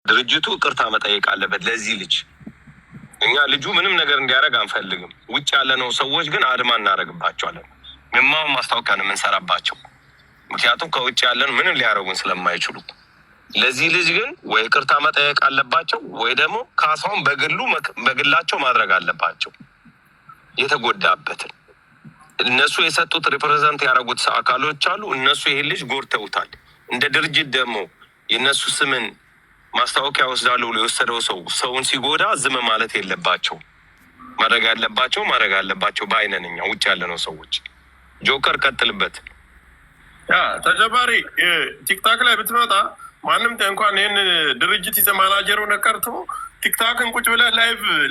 ድርጅቱ ይቅርታ መጠየቅ አለበት ለዚህ ልጅ። እኛ ልጁ ምንም ነገር እንዲያደርግ አንፈልግም። ውጭ ያለነው ሰዎች ግን አድማ እናደርግባቸዋለን። የማይሆን ማስታወቂያ ነው የምንሰራባቸው። ምክንያቱም ከውጭ ያለን ምንም ሊያደርጉን ስለማይችሉ። ለዚህ ልጅ ግን ወይ ይቅርታ መጠየቅ አለባቸው ወይ ደግሞ ካሳውን በግሉ በግላቸው ማድረግ አለባቸው። የተጎዳበትን እነሱ የሰጡት represent ያደረጉት አካሎች አሉ። እነሱ ይሄን ልጅ ጎድተውታል። እንደ ድርጅት ደግሞ የእነሱ ስምን ማስታወቂያ ወስዳለሁ ብሎ የወሰደው ሰው ሰውን ሲጎዳ ዝም ማለት የለባቸው። ማድረግ ያለባቸው ማድረግ አለባቸው ባይነን እኛ ውጭ ያለነው ሰዎች። ጆከር ቀጥልበት። Yeah፣ ተጨማሪ TikTok ላይ ብትመጣ ማንም እንኳን ይህን ድርጅት ይዘህ ማናጀር ሆነህ ቀርቶ TikTok ን ቁጭ ብለህ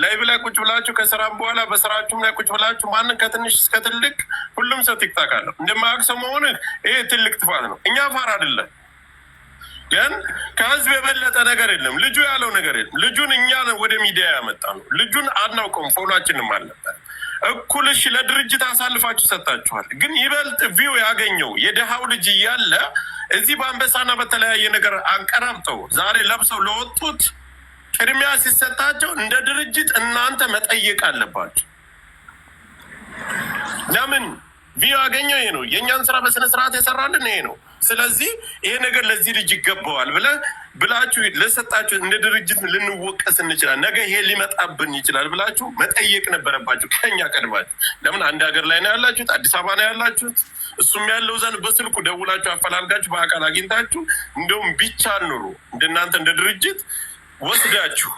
live ላይ ቁጭ ብላችሁ ከስራም በኋላ በስራችሁም ላይ ቁጭ ብላችሁ ማንም ከትንሽ እስከ ትልቅ ሁሉም ሰው TikTok አለው። እንደማያውቅ ሰው መሆንህ ይሄ ትልቅ ጥፋት ነው። እኛ ፋር አይደለም፣ ግን ከህዝብ የበለጠ ነገር የለም። ልጁ ያለው ነገር የለም። ልጁን እኛ ወደ ሚዲያ ያመጣ ነው። ልጁን አናውቀውም፣ follow ኣችንም አልነበር። እኩልሽ ለድርጅት አሳልፋችሁ ሰጣችኋል። ግን ይበልጥ view ያገኘው የድሃው ልጅ እያለ እዚህ በአንበሳና በተለያየ ነገር አንቀራብተው ዛሬ ለብሰው ለወጡት ቅድሚያ ሲሰጣቸው እንደ ድርጅት እናንተ መጠየቅ አለባችሁ። ለምን view ያገኘው ይሄ ነው። የእኛን ስራ በስነ ስርዓት የሰራልን ይሄ ነው። ስለዚህ ይሄ ነገር ለዚህ ልጅ ይገባዋል ብላችሁ ለሰጣችሁ እንደ ድርጅት ልንወቀስ እንችላል። ነገ ይሄ ሊመጣብን ይችላል ብላችሁ መጠየቅ ነበረባችሁ ከኛ ቀድማችሁ። ለምን አንድ ሀገር ላይ ነው ያላችሁት፣ አዲስ አበባ ነው ያላችሁት። እሱም ያለው ዘንድ በስልኩ ደውላችሁ አፈላልጋችሁ በአካል አግኝታችሁ እንደውም ቢቻል ኑሮ እንደናንተ እንደ ድርጅት ወስዳችሁ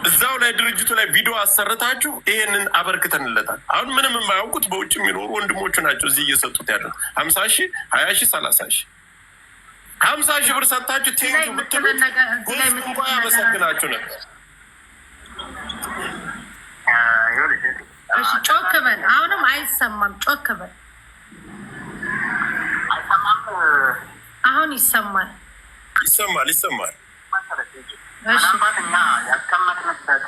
እዛው ላይ ድርጅቱ ላይ ቪዲዮ አሰርታችሁ ይሄንን አበርክተንለታል። አሁን ምንም የማያውቁት በውጭ የሚኖሩ ወንድሞቹ ናቸው እዚህ እየሰጡት ያለ 50,000፣ 20,000፣ 30,000፣ 50,000 ብር ሰጥታችሁ thank you ብትሉት ህዝብ እንኳ ያመሰግናችሁ ነበር። እሺ ጮክ በል። አሁንም አይሰማም። ጮክ በል። አሁን ይሰማል። ይሰማል፣ ይሰማል። ምናልባት እኛ ያስቀመጥንበት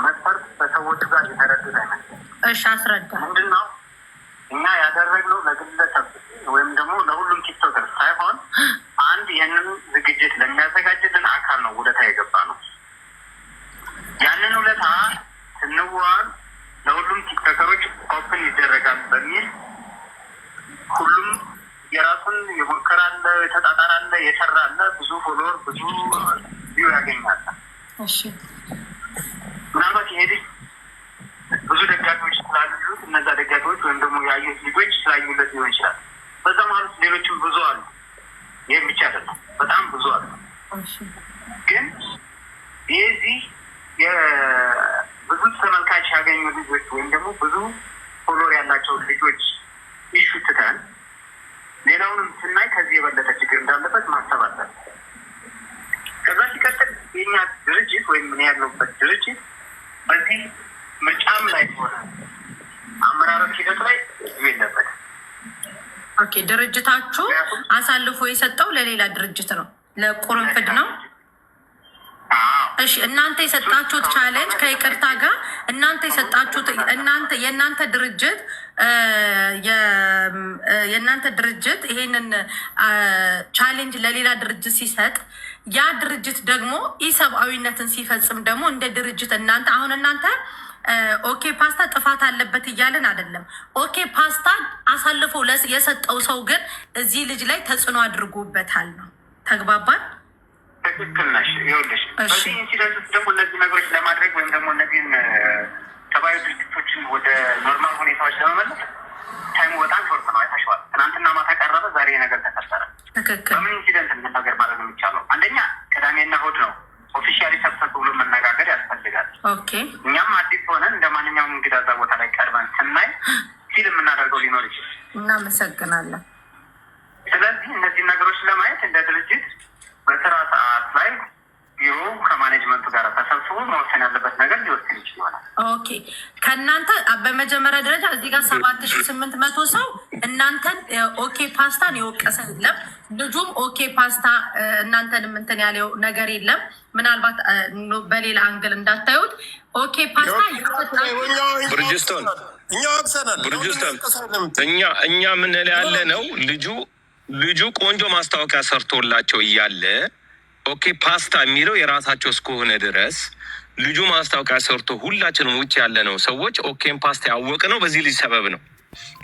መስፈርት በሰዎቹ ጋር የተረዱት አይመስለኝም። እሺ አስረዳ። ምንድን ነው እኛ ያደረግነው ለግለሰብ ወይም ደግሞ ለሁሉም TikToker ሳይሆን አንድ ይህንን ዝግጅት ለሚያዘጋጅልን አካል ነው ውለታ የገባ ነው። ያንን ውለታ ስንዋል ለሁሉም TikToker ኦች open ይደረጋል በሚል ሁሉም የራሱን የሞከረ አለ፣ የተጣጣረ አለ፣ የሰራ አለ፣ ብዙ follower ብዙ view ያገኛል። ምናልባት ይሄ ልጅ ብዙ ደጋፊዎች ስላሉት እነዛ ደጋፊዎች ወይም ደግሞ ያዩት ልጆች ስላዩለት ሊሆን ይችላል። በዛ መሀል ውስጥ ሌሎችም ብዙ አሉ። ይህም ብቻ አይደለም፣ በጣም ብዙ አሉ። ግን የዚህ ብዙ ተመልካች ያገኙ ልጆች ወይም ደግሞ ብዙ follower ያላቸው ልጆች issue ትተን ሌላውንም ስናይ ከዚህ የበለጠ ችግር እንዳለበት ማሰብ አለብን። ከዛ ሲቀጥል የኛ ድርጅት ወይም እኔ ያለሁበት ድርጅት በዚህ ምርጫም ላይ ሆነ አመራረት ሂደት ላይ እጁ የለበትም። Okay፣ ድርጅታችሁ አሳልፎ የሰጠው ለሌላ ድርጅት ነው፣ ለቁርንፍድ ነው። እሺ፣ እናንተ የሰጣችሁት challenge ከይቅርታ ጋር እናንተ የሰጣችሁት እናንተ የእናንተ ድርጅት ይሄንን challenge ለሌላ ድርጅት ሲሰጥ ያ ድርጅት ደግሞ ኢሰብአዊነትን ሲፈጽም ደግሞ እንደ ድርጅት እናንተ አሁን እናንተ ኦኬ ፓስታ ጥፋት አለበት እያልን አይደለም። ኦኬ ፓስታ አሳልፎ የሰጠው ሰው ግን እዚህ ልጅ ላይ ተጽዕኖ አድርጎበታል ነው። ተግባባን? ትክክል ነሽ። ይኸውልሽ በዚህ incident ውስጥ ደግሞ እነዚህ ነገሮች ለማድረግ ወይም ደግሞ እነዚህን ሰብአዊ ድርጊቶችን ወደ normal ሁኔታዎች ለመመለስ time ኡ በጣም short ነው። አይተሽዋል። ትናንትና ማታ ቀረበ፣ ዛሬ ነገር ተፈጠረ። በምን incident ነገር ማድረግ የሚቻለው? አንደኛ ቅዳሜና እሑድ ነው። Officially ሰብሰብ ብሎ መነጋገር ያስፈልጋል። እኛም አዲስ ሆነን እንደ ማንኛውም እንግዳ እዛ ቦታ ላይ ቀርበን ስናይ feel የምናደርገው ሊኖር ይችላል። እናመሰግናለን። ስለዚህ እነዚህን ነገሮች ለማየት እንደ ድርጅት በስራ ሰዓት ላይ ቢሮ ከ management ኡ ጋር ተሰብስቦ መወሰን ያለበት ነገር ሊወስን ይችል ይሆናል። Okay፣ ከእናንተ በመጀመሪያ ደረጃ እዚህ ጋር 7800 ሰው እናንተን ኦኬ ፓስታን የወቀሰ የለም። ልጁም ኦኬ ፓስታ እናንተንም እንትን ያለው ነገር የለም። ምናልባት በሌላ angle እንዳታዩት ኦኬ ፓስታ ብርጅስቶን እኛ ወቅሰናል። ብርጅስቶን እኛ ምን ያለ ነው ልጁ ቆንጆ ማስታወቂያ ሰርቶላቸው እያለ ኦኬ ፓስታ የሚለው የራሳቸው እስከሆነ ድረስ ልጁ ማስታወቂያ ሰርቶ ሁላችንም ውጭ ያለነው ሰዎች ኦኬን ፓስታ ያወቅነው በዚህ ልጅ ሰበብ ነው።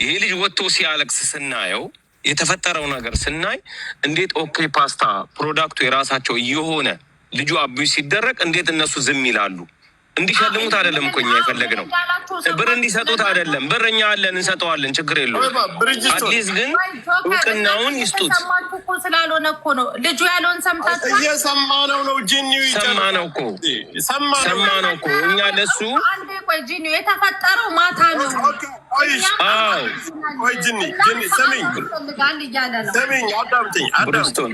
ይሄ ልጅ ወጥቶ ሲያለቅስ ስናየው፣ የተፈጠረው ነገር ስናይ፣ እንዴት ኦኬ ፓስታ product ኡ የራሳቸው እየሆነ ልጁ abuse ሲደረግ እንዴት እነሱ ዝም ይላሉ? እንዲሸልሙት አይደለም እኮ እኛ የፈለግነው፣ ብር እንዲሰጡት አይደለም። ብር እኛ አለን እንሰጠዋለን፣ ችግር የለውም። At least ግን እውቅናውን ይስጡት። ሰማችሁ እኮ ስላልሆነ እኮ ነው ልጁ ያለውን ሰምታችሁ እየሰማነው ነው። ጂኒው። ሰማነው እኮ። ሰማነው እኮ እኛ ለሱ። አንዴ ቆይ ጂኒው፣ የተፈጠረው ማታ ነው። ቆይ ጂኒ፣ ጂኒ ስሚኝ፣ ያስፈልጋል እያለ ነው። ስሚኝ፣ አዳምጪኝ፣ አዳምጪኝ።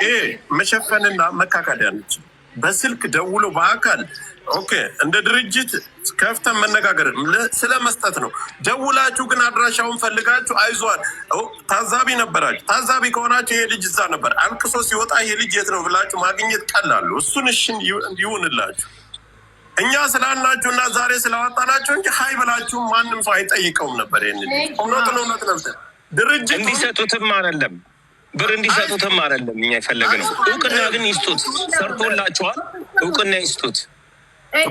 ይሄ መሸፈንና መካካድ ያለች በስልክ ደውሎ በአካል okay፣ እንደ ድርጅት ከፍተን መነጋገር ስለ መስጠት ነው። ደውላችሁ ግን አድራሻውን ፈልጋችሁ አይዟል ታዛቢ ነበራችሁ። ታዛቢ ከሆናችሁ ይሄ ልጅ እዛ ነበር አልቅሶ ሲወጣ ይሄ ልጅ የት ነው ብላችሁ ማግኘት ቀላሉ። እሱን እሽን ይሁንላችሁ። እኛ ስላልናችሁ እና ዛሬ ስላወጣናችሁ እንጂ ሀይ ብላችሁ ማንም ሰው አይጠይቀውም ነበር። ይህን እውነቱን እውነት ነበር ድርጅቱ እንዲሰጡትም አይደለም፣ ብር እንዲሰጡትም አይደለም እኛ የፈለግነው። እውቅና ግን ይስጡት። ሰርቶላቸዋል፣ እውቅና ይስጡት።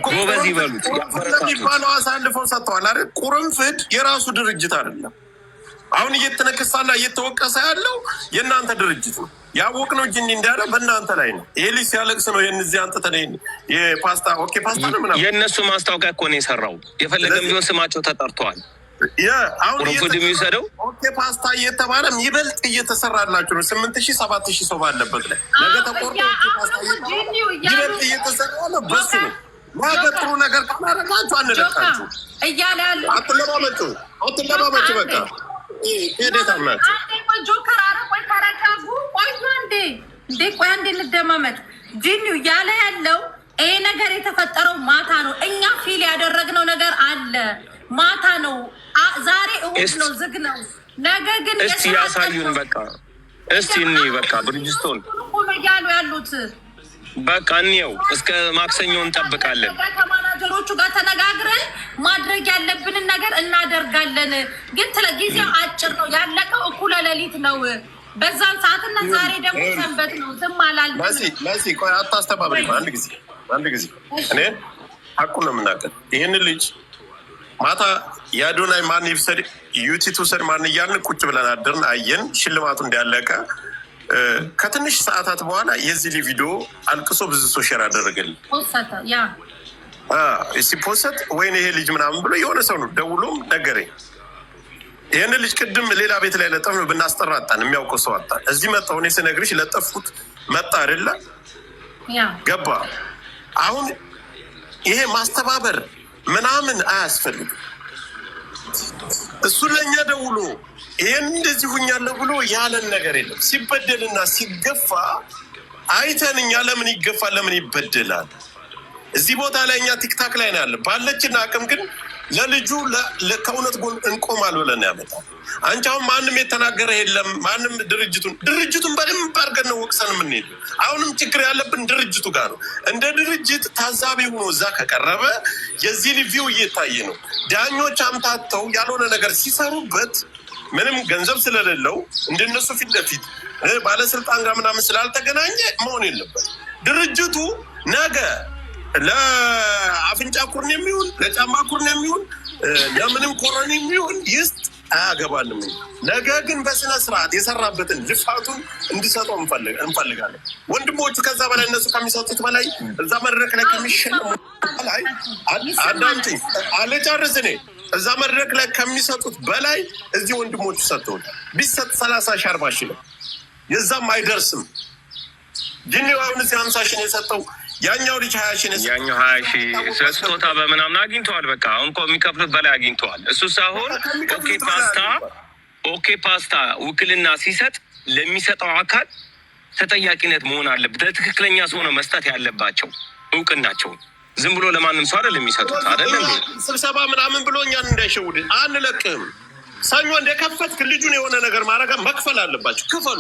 ጎበዝ ይበሉት፣ ያበረታቱት። ለሚባለው አሳልፈው ሰጥተዋል አይደል? ቁርንፍድ የራሱ ድርጅት አይደለም። አሁን እየተነከሳና እየተወቀሰ ያለው የእናንተ ድርጅት ነው። ያወቅነው ጅኒ እንዳለ በእናንተ ላይ ነው። ይሄ ልጅ ሲያለቅስ ነው ይህን እዚህ አንጥተን ይሄን የፓስታ ኦኬ ፓስታ ነው ምናምን የእነሱ ማስታወቂያ እኮ ነው የሰራው። የፈለገም ቢሆን ስማቸው ተጠርተዋል። አሁን ቁርንፍድ የሚወሰደው ኦኬ ፓስታ እየተባለም ይበልጥ እየተሰራላችሁ ነው። 8000 7000 ሰው ባለበት ላይ ነገ ተቆርጦ ኦኬ ፓስታ ይበልጥ እየተሰራ ነው። በሱ ነው። ነገ ጥሩ ነገር ካላረጋችሁ አንለቃችሁ። እያለ ያለው አትለማመጡ፣ አትለማመጡ። በቃ ሄዴታም ናቸው። አንዴ ቆይ ጆከር፣ ኧረ ቆይ ተረጋጉ። ቆዩ አንዴ፣ እንዴ ቆይ አንዴ እንደማመጥ። ጂኒው እያለ ያለው ይሄ ነገር የተፈጠረው ማታ ነው። እኛ feel ያደረግነው ነገር አለ። ማታ ነው። ዛሬ እሑድ ነው፣ ዝግ ነው። ነገ ግን እስቲ የስራ ቀን ያሳዩን። ነው። በቃ እስቲ እኒ በቃ ብርጅስቶን እያሉ ያሉት በቃ እንየው። እስከ ማክሰኞ እንጠብቃለን። ከማናጀሮቹ ጋር ተነጋግረን ማድረግ ያለብንን ነገር እናደርጋለን። ግን ጊዜው አጭር ነው። ያለቀው እኩለ ሌሊት ነው። በዛን ሰዓትና ዛሬ ደግሞ ሰንበት ነው። ዝም አላልንም። መሲ፣ መሲ፣ ቆይ አታስተባብሪ። አንድ ጊዜ፣ አንድ ጊዜ እኔ ሀቁን ነው የምናገር። ይህን ልጅ ማታ የአዶናይ ማን ይውሰድ ዩቲ ትውሰድ ማን እያልን ቁጭ ብለን አደርን፣ አየን። ሽልማቱ እንዳለቀ ከትንሽ ሰዓታት በኋላ የዚህ ልጅ ቪዲዮ አልቅሶ ብዙ ሰው share አደረገልን። ፖሰተ ያ ሲ post ወይኔ ይሄ ልጅ ምናምን ብሎ የሆነ ሰው ነው ደውሎም ነገረኝ። ይህን ልጅ ቅድም ሌላ ቤት ላይ ለጠፍ ነው ብናስጠራ አጣን፣ የሚያውቀው ሰው አጣን። እዚህ መጣሁ እኔ ስነግርሽ ለጠፍኩት መጣ አይደለ ገባ። አሁን ይሄ ማስተባበር ምናምን አያስፈልግም። እሱ ለእኛ ደውሎ ይህን እንደዚህ ሁኛለሁ ብሎ ያለን ነገር የለም። ሲበደልና ሲገፋ አይተን እኛ ለምን ይገፋል? ለምን ይበደላል? እዚህ ቦታ ላይ እኛ ቲክታክ ላይ ነው ያለ፣ ባለችን አቅም ግን ለልጁ ከእውነት ጎን እንቆማል ብለን ያመጣል። አንቺ አሁን ማንም የተናገረ የለም። ማንም ድርጅቱን በደንብ አድርገን ነው ወቅሰን የምንሄድ። አሁንም ችግር ያለብን ድርጅቱ ጋር ነው። እንደ ድርጅት ታዛቢ ሆኖ እዛ ከቀረበ የዚህ review እየታየ ነው። ዳኞች አምታተው ያልሆነ ነገር ሲሰሩበት ምንም ገንዘብ ስለሌለው እንደነሱ ፊት ለፊት ባለስልጣን ጋር ምናምን ስላልተገናኘ መሆን የለበት። ድርጅቱ ነገ ለአፍንጫ ኩርን የሚሆን፣ ለጫማ ኩርን የሚሆን፣ ለምንም ኮረን የሚሆን ይስጥ፣ አያገባንም። ነገ ግን በስነ ስርዓት የሰራበትን ልፋቱን እንዲሰጠው እንፈልጋለን። ወንድሞቹ ከዛ በላይ እነሱ ከሚሰጡት በላይ እዛ መድረክ ላይ ከሚሸለሙ በላይ፣ አዳምጪኝ፣ አልጨርስ እኔ፣ እዛ መድረክ ላይ ከሚሰጡት በላይ እዚህ ወንድሞቹ ሰጥተውታል። ቢሰጥ 30,000 40,000 ነው፣ የዛም አይደርስም። ጂኒው አሁን እዚህ 50,000 ነው የሰጠው፣ ያኛው ልጅ 20,000 ነው የሰጠው። ያኛው 20,000 ስጦታ በምናምን አግኝተዋል። በቃ አሁን እኮ የሚከፍሉት በላይ አግኝተዋል። እሱ ሳይሆን ኦኬ ፓስታ፣ ኦኬ ፓስታ ውክልና ሲሰጥ ለሚሰጠው አካል ተጠያቂነት መሆን አለበት። ለትክክለኛ ሰው ነው መስጠት ያለባቸው እውቅናቸውን። ዝም ብሎ ለማንም ሰው አይደለም የሚሰጡት፣ አይደለም። ስብሰባ ምናምን ብሎ እኛን እንዳይሸውድ አንለቅህም። ሰኞ እንደከፈትክ ልጁን የሆነ ነገር ማድረግ መክፈል አለባቸው። ክፈሉ።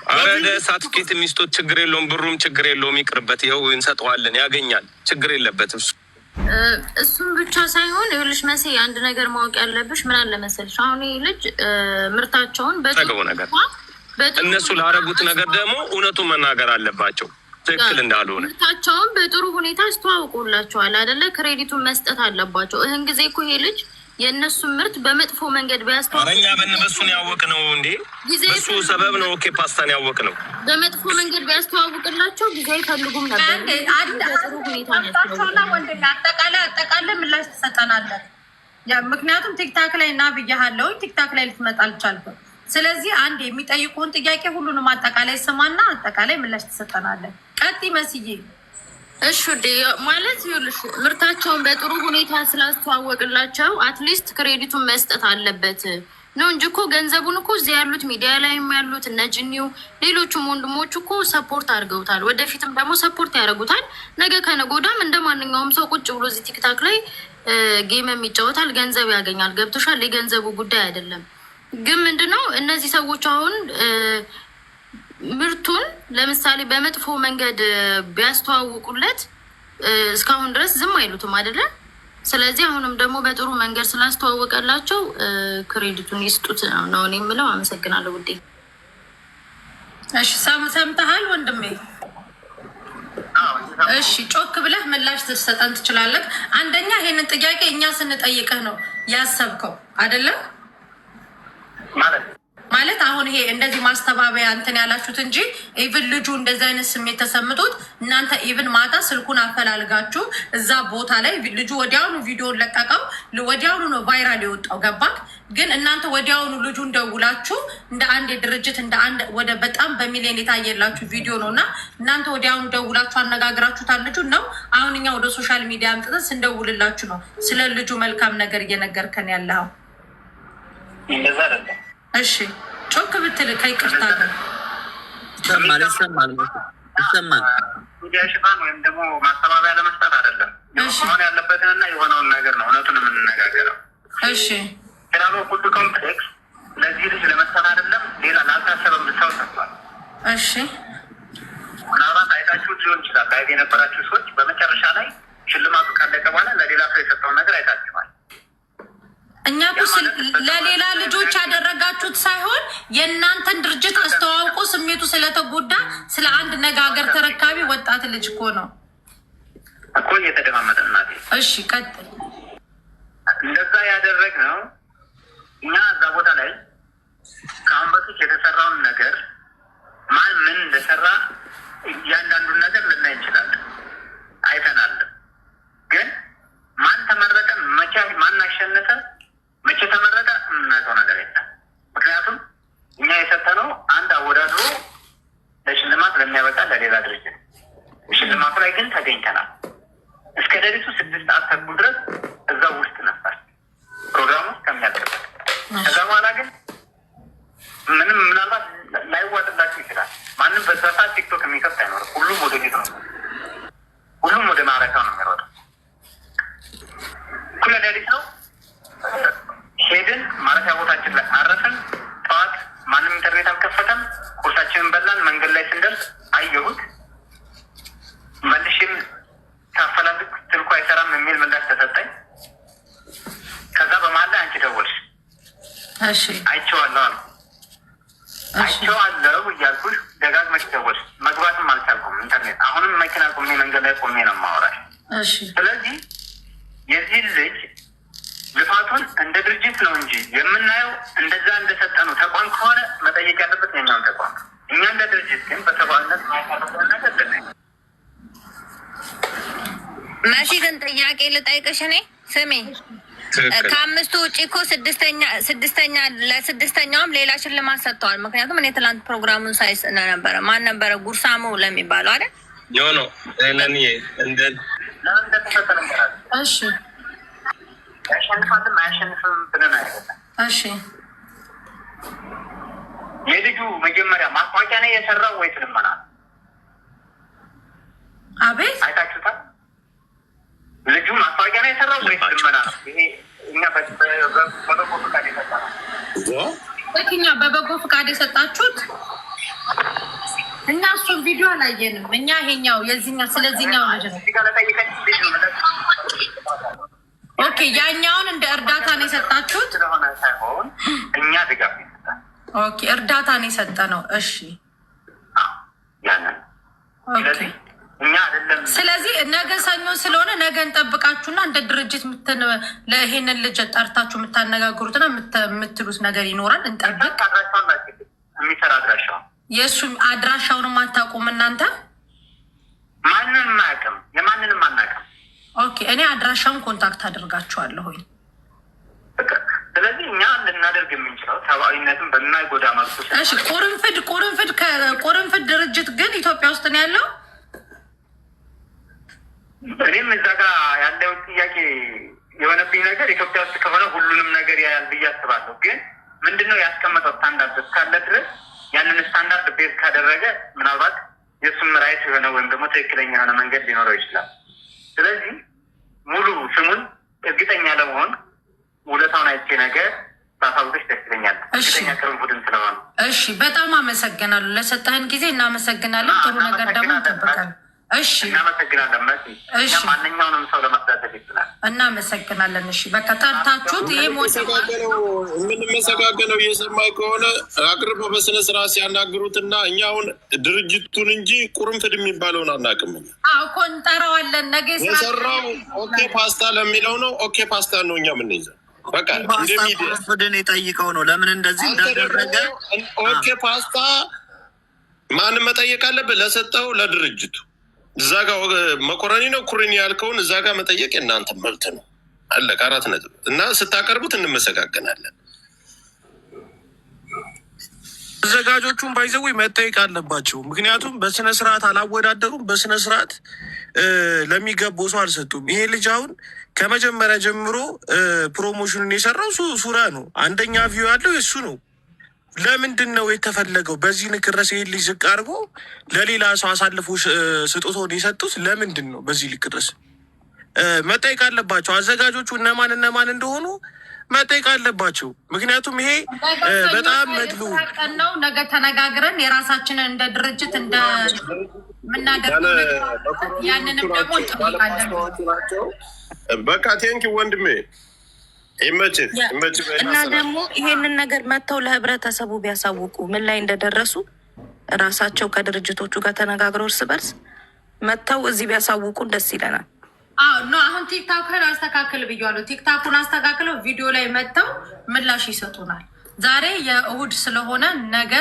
አረ ሳርቲፊኬት የሚስጡት ችግር የለውም፣ ብሩም ችግር የለውም፣ ይቅርበት። ይኸው እንሰጠዋለን፣ ያገኛል፣ ችግር የለበትም። እሱም ብቻ ሳይሆን ይኸውልሽ መሲ፣ አንድ ነገር ማወቅ ያለብሽ ምን አለ መሰልሽ፣ አሁን ይህ ልጅ ምርታቸውን ጠገቡ ነገር እነሱ ላረጉት ነገር ደግሞ እውነቱን መናገር አለባቸው፣ ትክክል እንዳልሆነ። ምርታቸውን በጥሩ ሁኔታ አስተዋውቆላቸዋል አይደለ? Credit ኡን መስጠት አለባቸው። ይህን ጊዜ እኮ ይሄ ልጅ የእነሱን ምርት በመጥፎ መንገድ ቢያስተዋውቅ እኛ በእነሱን ያወቅ ነው እንዴ? በሱ ሰበብ ነው ኦኬ ፓስታን ያወቅ ነው። በመጥፎ መንገድ ቢያስተዋውቅላቸው ጊዜ አይፈልጉም ነበር። በጥሩ ሁኔታ ወንድሜ፣ አጠቃላይ አጠቃላይ ምላሽ ትሰጠናለህ። ምክንያቱም ቲክታክ ላይ እና ብያለሁ፣ ቲክታክ ላይ ልትመጣ አልቻልኩም። ስለዚህ አንድ የሚጠይቁን ጥያቄ ሁሉንም አጠቃላይ ስማና አጠቃላይ ምላሽ ትሰጠናለን። ቀጥይ መስዬ። እሺ ውዴ፣ ማለት ይኸውልሽ ምርታቸውን በጥሩ ሁኔታ ስላስተዋወቅላቸው at least credit ኡን መስጠት አለበት ነው እንጂ እኮ ገንዘቡን እኮ እዚህ ያሉት ሚዲያ ላይም ያሉት እነ ጅኒው ሌሎቹም ወንድሞች እኮ support አድርገውታል። ወደፊትም ደግሞ support ያደርጉታል። ነገ ከነገ ወዲያም እንደ ማንኛውም ሰው ቁጭ ብሎ እዚህ ቲክታክ ላይ game ይጫወታል፣ ገንዘብ ያገኛል። ገብቶሻል? የገንዘቡ ጉዳይ አይደለም። ግን ምንድነው እነዚህ ሰዎች አሁን ምርቱን ለምሳሌ በመጥፎ መንገድ ቢያስተዋውቁለት እስካሁን ድረስ ዝም አይሉትም አይደለ? ስለዚህ አሁንም ደግሞ በጥሩ መንገድ ስላስተዋወቀላቸው credit ኡን ይስጡት ነው እኔ የምለው። አመሰግናለሁ ውዴ። እሺ፣ ሰምተሃል ወንድሜ? እሺ፣ ጮክ ብለህ ምላሽ ትሰጠን ትችላለህ። አንደኛ ይሄንን ጥያቄ እኛ ስንጠይቅህ ነው ያሰብከው አይደለም? ማለት አሁን ይሄ እንደዚህ ማስተባበያ እንትን ያላችሁት እንጂ even ልጁ እንደዚህ አይነት ስሜት ተሰምቶት እናንተ even ማታ ስልኩን አፈላልጋችሁ እዛ ቦታ ላይ ልጁ ወዲያውኑ ቪዲዮን ለቀቀው፣ ወዲያውኑ ነው viral የወጣው። ገባክ? ግን እናንተ ወዲያውኑ ልጁን ደውላችሁ እንደ አንድ የድርጅት እንደ አንድ ወደ በጣም በሚሊዮን የታየላችሁ ቪዲዮ ነው እና እናንተ ወዲያውኑ ደውላችሁ አነጋግራችሁታል ልጁን ነው። አሁን እኛ ወደ social media አምጥተን ስንደውልላችሁ ነው ስለ ልጁ መልካም ነገር እየነገርከን ያለው። እንደዛ አይደለም። እሺ፣ ጮክ ብትል ከይቅርታ ጋር። ይሰማል፣ ይሰማል፣ ይሰማል። ሚዲያ ሽፋን ወይም ደግሞ ማስተባበያ ለመስጠት አይደለም። መሆን ያለበትንና የሆነውን ነገር ነው እውነቱን የምንነጋገረው። ሄራሎ ፉድ ኮምፕሌክስ ለዚህ ልጅ ለመስጠት አይደለም፣ ሌላ ላልታሰበም ሰው ሰጥቷል። ምናልባት አይታችሁት ሊሆን ይችላል። Live የነበራችሁ ሰዎች በመጨረሻ ላይ ሽልማቱ ካለቀ በኋላ ለሌላ ሰው የሰጠውን ነገር አይታችኋል። እኛ እኮ ለሌላ ልጆች ያደረጋችሁት ሳይሆን የእናንተን ድርጅት አስተዋውቆ ስሜቱ ስለተጎዳ ስለ አንድ ነገ ሀገር ተረካቢ ወጣት ልጅ እኮ ነው። እኮ እየተደማመጠ እናቴ። እሺ፣ ቀጥል። እንደዛ ያደረግነው እኛ እዛ ቦታ ላይ ከአሁን በፊት የተሰራውን ነገር ማን ምን እንደሰራ እያንዳንዱን ነገር ልናይ እንችላለን፣ አይተናል። ግን ማን ተመረጠ፣ መቼ ማን አሸነፈ፣ መቼ ተመረጠ የምናውቀው ነገር የለም። ምክንያቱም እኛ የሰጠነው አንድ አወዳድሮ ለሽልማት ለሚያበቃ ለሌላ ድርጅት፣ ሽልማቱ ላይ ግን ተገኝተናል። እስከ ሌሊቱ 6 ሰዓት ተኩል ድረስ እዛው ውስጥ ነበር ፕሮግራሙ እስከሚያልቅበት። ከዛ በኋላ ግን ምንም ምናልባት ላይዋጥላችሁ ይችላል። ማንም በዛ ሰዓት ቲክቶክ የሚከፍት አይኖርም። ሁሉም ወደ ቤት ነው፣ ሁሉም ወደ ማረፊያው ነው የሚሮጠው። እኩለ ሌሊት ነው፣ ሄድን፣ ማረፊያ ቦታችን ላይ አረፍን። ጠዋት ማንም ኢንተርኔት አልከፈተም። ቁርሳችንን በላን። መንገድ ላይ ስንደርስ አየሁት። መልሼም ሳፈላልግ ስልኩ አይሰራም የሚል ምላሽ ተሰጠኝ። ከዛ በመሀል ላይ አንቺ ደወልሽ። አይቼዋለሁ አልኩ። አይቼዋለሁ እያልኩሽ ደጋግመሽ ደወልሽ። መግባትም አልቻልኩም ኢንተርኔት። አሁንም መኪና ቆሜ መንገድ ላይ ቆሜ ነው የማወራሽ። ስለዚህ የዚህ ልጅ ልፋቱን እንደ ድርጅት ነው እንጂ የምናየው እንደዛ እንደሰጠነው ተቋም ከሆነ መጠየቅ ያለበት የኛውን ተቋም፣ እኛ እንደ ድርጅት ግን በሰብአዊነት ማየት ያለብንን ነገር ልናይ መሲ ግን ጥያቄ ልጠይቅሽ። እኔ ስሚ፣ ከአምስቱ ውጭ እኮ ስድስተኛ ለስድስተኛውም ሌላ ሽልማት ሰጥተዋል። ምክንያቱም እኔ ትላንት ፕሮግራሙን ሳይ ነበረ። ማን ነበረ? ጉርሳሞ ለሚባለው አይደል? No, ለእኔ እንደ ለምን እንደተሰጠ ልንገራችሁ። ያሸንፋልም አያሸንፍም ብለን አይደለም። የልጁ መጀመሪያ ማስታወቂያ ነው የሰራው ወይስ ልመና ነው? አቤት። አይታችሁታል? ልጁ ማስታወቂያ ነው የሰራው ወይስ ልመና ነው? ይሄ እኛ በበጎ ፈቃድ የሰጠነው። የትኛው በበጎ ፈቃድ የሰጣችሁት? እና እሱን ቪዲዮ አላየንም እኛ። ይሄኛው የዚህኛው ስለዚህኛው ልጅ ነው። እዚህ ጋር ለጠየቀኝ ልጅ ነው። Okay፣ ያኛውን እንደ እርዳታ ነው የሰጣችሁት? ስለሆነ ሳይሆን እኛ ድጋፍ ይሰጣል። Okay፣ እርዳታ ነው የሰጠ ነው። እሺ። ያንን ስለዚህ እኛ አይደለም። ስለዚህ ነገ ሰኞ ስለሆነ ነገ እንጠብቃችሁና እንደ ድርጅት ይሄንን ልጅ ጠርታችሁ የምታነጋግሩትና የምትሉት ነገር ይኖራል። እንጠብቅ። አድራሻውን የሚሰራ አድራሻውን። የእሱ አድራሻውንም አታውቁም እናንተ? ማንንም አያውቅም። የማንንም አናውቅም። Okay፣ እኔ አድራሻውን contact አድርጋችኋለሁኝ። ስለዚህ እኛ ልናደርግ የምንችለው ሰብአዊነትን በማይጎዳ መልኩ። እሺ፣ ቁርንፍድ ድርጅት ግን ኢትዮጵያ ውስጥ ነው ያለው። እኔም እዛ ጋር ያለው ጥያቄ የሆነብኝ ነገር ኢትዮጵያ ውስጥ ከሆነ ሁሉንም ነገር ያያል ብዬ አስባለሁ። ግን ምንድነው ያስቀመጠው ስታንዳርድ እስካለ ድረስ ያንን standard base ካደረገ ምናልባት የእሱም right የሆነ ወይም ደግሞ ትክክለኛ የሆነ መንገድ ሊኖረው ይችላል። ስለዚህ ሙሉ ስሙን እርግጠኛ ለመሆን ውለታውን አይቼ ነገር ባሳውቅሽ ደስ ይለኛል። እርግጠኛ ቅርንፉድን ስለሆነ። እሺ፣ በጣም አመሰግናለሁ። ለሰጠህን ጊዜ እናመሰግናለን። ጥሩ ነገር ደግሞ እንጠብቃለን። እሺ። እናመሰግናለን መሲ። እሺ። ማንኛውንም ሰው ለማሳተፍ ይችላል። እናመሰግናለን። እሺ፣ በቃ ጠርታችሁት ይሄ የምንመሰጋገነው እየሰማኝ ከሆነ አቅርቦ በስነ ስርዓት ሲያናግሩትና እኛ አሁን ድርጅቱን እንጂ ቁርንፍድ የሚባለውን አናውቅም። እኮ እንጠራዋለን ነገ። የሰራው ኦኬ ፓስታ ለሚለው ነው። ኦኬ ፓስታ ነው እኛ የምንይዘው። በቃ እንደ ሚዲያ ቁርንፍድን የጠይቀው ነው ለምን እንደዚህ እንዳደረገ። ኦኬ ፓስታ ማንም መጠየቅ አለብህ፣ ለሰጠው ለድርጅቱ። እዛ ጋ መኮረኒ ነው ኩሪኒ ያልከውን እዛ ጋ መጠየቅ የእናንተ መብት ነው። አለቀ። 4 ነጥብ። እና ስታቀርቡት እንመሰጋገናለን። አዘጋጆቹን by the way መጠየቅ አለባቸው። ምክንያቱም በስነ ስርዓት አላወዳደሩም፣ በስነ ስርዓት ለሚገባው ሰው አልሰጡም። ይሄ ልጅ አሁን ከመጀመሪያ ጀምሮ promotion ኑን የሰራው ሱራ ነው። አንደኛ view ያለው የሱ ነው። ለምንድን ነው የተፈለገው? በዚህ ልክ ድረስ ይሄን ልጅ ዝቅ አድርጎ ለሌላ ሰው አሳልፎ ስጦታውን የሰጡት ለምንድን ነው? በዚህ ልክ ድረስ መጠየቅ አለባቸው። አዘጋጆቹ እነማን እነማን እንደሆኑ መጠየቅ አለባቸው። ምክንያቱም ይሄ በጣም መድሉ ቀን ነው። ነገ ተነጋግረን የራሳችንን እንደ ድርጅት እንደ የምናደርገው ያንንም ደግሞ እንጠይቃለን። በቃ thank you ወንድሜ፣ ይመችህ ይመችህ። እና ደግሞ ይሄንን ነገር መጥተው ለህብረተሰቡ ቢያሳውቁ ምን ላይ እንደደረሱ ራሳቸው ከድርጅቶቹ ጋር ተነጋግረው እርስ በርስ መጥተው እዚህ ቢያሳውቁን ደስ ይለናል። No፣ አሁን ቲክታክን አስተካክል ብያለሁ። ቲክታኩን አስተካክለው ቪዲዮ ላይ መጥተው ምላሽ ይሰጡናል። ዛሬ የእሁድ ስለሆነ ነገ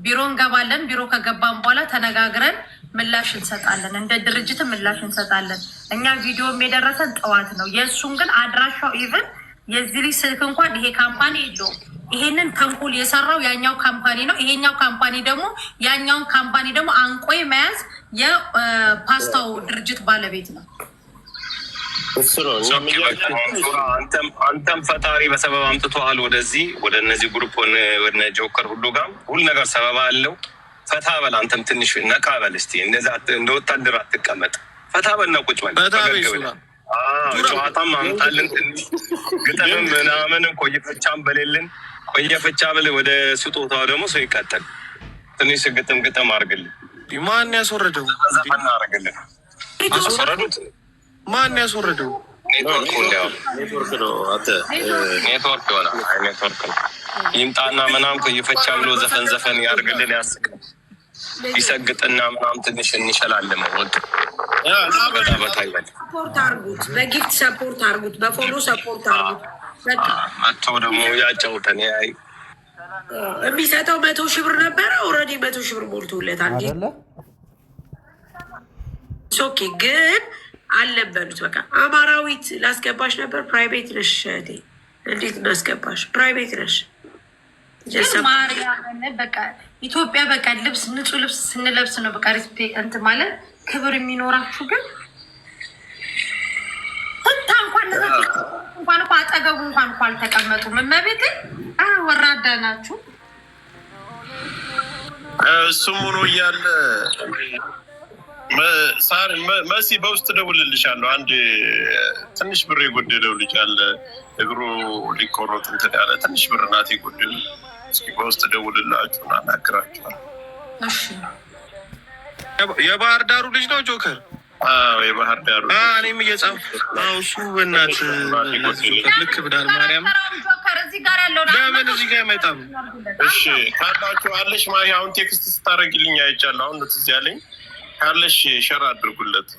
ቢሮ እንገባለን። ቢሮ ከገባን በኋላ ተነጋግረን ምላሽ እንሰጣለን። እንደ ድርጅት ምላሽ እንሰጣለን። እኛ ቪዲዮም የደረሰን ጠዋት ነው። የእሱን ግን አድራሻው even የዚህ ልጅ ስልክ እንኳን ይሄ company የለውም። ይሄንን ተንኮል የሰራው ያኛው company ነው። ይሄኛው company ደግሞ ያኛውን company ደግሞ አንቆ መያዝ የፓስታው ድርጅት ባለቤት ነው። እሱ ነው። አንተም ፈጣሪ በሰበብ አምጥቶሃል ወደዚህ ወደ እነዚህ group ወደ ጆከር ሁሉ ጋር ሁሉ ነገር ሰበብ አለው። ፈታ በል አንተም ትንሽ ነቃ በል እስቲ፣ እንደዛ እንደ ወታደር አትቀመጥ። ፈታ በልና ቁጭ በል። ፈታ በል። ፈገግ ብለህ ጨዋታም አምጣልን፣ ትንሽ ግጥምም ምናምንም ቆየፈቻም በሌልን ቆየፈቻ ብል ወደ ስጦታው ደግሞ ሰው ይቀጥል። ትንሽ ግጥም ግጥም አድርግልን። ማን ያስወረደው? ዘፈን አድርግልን። አስወረዱት። ማን ያስወረደው? ኔትወርኩ እንዲያው ኔትወርክ ነው አንተ። ኔትወርክ ይሆናል። አይ ኔትወርክ ነው። ይምጣና ምናምን ቆየፈቻ ብሎ ዘፈን ዘፈን ያድርግልን፣ ያስቅ ይሰግጥና ምናምን ትንሽ እንሸላልመው። ወጥ በታ በታ ይበል። Support አርጉት፣ በ gift support አርጉት፣ በ follow support አርጉት። በቃ። መጥቶ ደግሞ ያጫውተን። ያይ የሚሰጠው 100,000 ብር ነበረ። Already 100,000 ብር ሞልቶለታል። አይደለ? Okay፣ ግን አለበሉት። በቃ አማራዊት ላስገባሽ ነበር። Private ነሽ እህቴ፣ እንዴት እናስገባሽ? Private ነሽ። ግን ማርያምን በቃ ኢትዮጵያ በቃ ልብስ ንጹህ ልብስ ስንለብስ ነው በቃ respect እንትን ማለት ክብር የሚኖራችሁ። ግን ሁታ እንኳን እንኳን እኮ አጠገቡ እንኳን እኮ አልተቀመጡም። እመቤቴ ወራዳ ናችሁ። እሱም ሆኖ እያለ ሳር መሲ በውስጥ ደውልልሻለሁ። አንድ ትንሽ ብር የጎደለው ልጅ አለ፣ እግሩ ሊቆረጥ እንትን ያለ፣ ትንሽ ብር ናት የጎደለው። እስኪ በውስጥ ደውልላችሁ አናግራችኋለሁ። እሺ። የባህር ዳሩ ልጅ ነው ጆከር። አዎ፣ የባህር ዳሩ። እኔም እየጻፍኩ፣ እሱ በእናትህ ጆከር ልክ ብዳል ማርያም። ጆከር እዚህ እዚህ ጋር ያለውን ለምን እዚህ ጋር አይመጣም? እሺ ካላችሁ አለሽ ማሂ፣ አሁን text ስታደርግልኝ አይቻለሁ። አሁን ትዝ ያለኝ ካለሽ share አድርጉለት።